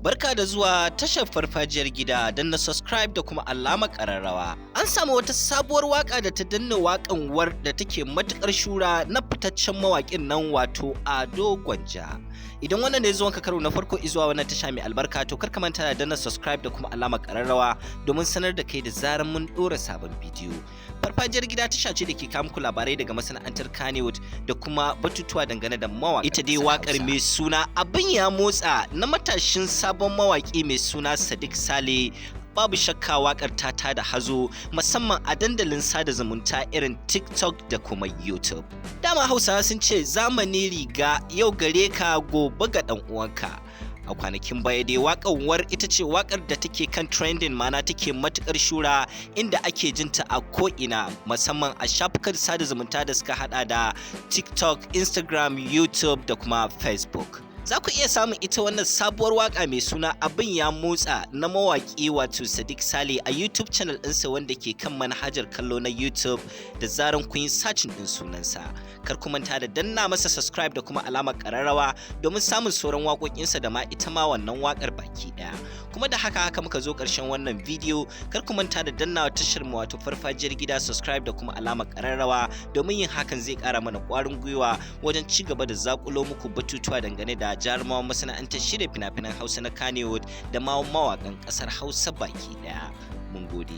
Barka da zuwa tashar Farfajiyar Gida, don na subscribe da kuma alamar ƙararrawa. An samu wata sabuwar waka da ta danna wakan war da take matukar shura na fitaccen mawaƙin nan, wato Ado Gwanja. Idan wannan ne zuwanka karo na farko izuwa wannan tasha mai albarka, to kar ka manta da danna subscribe da kuma alamar ƙararrawa domin sanar da kai da zarar mun ɗora sabon bidiyo. Farfajiyar Gida tasha ce da ke kawo muku labarai daga masana'antar Kannywood da kuma batutuwa dangane da mawaƙa. Ita dai waƙar mai suna Abin Ya Motsa na matashin sabon mawaƙi mai suna Sadiq Sale, babu shakka wakar ta tada hazo, musamman a dandalin sada zumunta irin TikTok da kuma YouTube. Dama Hausawa sun ce zamani riga, yau gare ka gobe ga dan uwanka. A kwanakin baya dai wakar war ita ce wakar da take kan trending, mana take matukar shura, inda ake jinta a ko'ina, musamman a shafukan sada zumunta da suka hada da TikTok, Instagram, YouTube da kuma Facebook. Za ku iya samun ita wannan sabuwar waka mai suna Abin Ya Motsa na mawaƙi wato Sadiq Sale a YouTube channel ɗinsa wanda ke kan manhajar kallo na YouTube da zaran kun yi searching ɗin sunansa. Kar ku manta da danna masa subscribe da kuma alamar ƙararrawa domin samun sauran waƙoƙinsa da ma ita ma wannan waƙar baki ɗaya. Kuma da haka haka muka zo ƙarshen wannan bidiyo. Kar ku manta da danna tashar mu, wato Farfajiyar Gida, subscribe da kuma alamar ƙararrawa, domin yin hakan zai ƙara mana ƙwarin gwiwa wajen ci gaba da zaƙulo muku batutuwa dangane da jarumawan masana'antar shirya fina-finan Hausa na Kannywood da ma mawaƙan ƙasar Hausa baki ɗaya. Mun gode.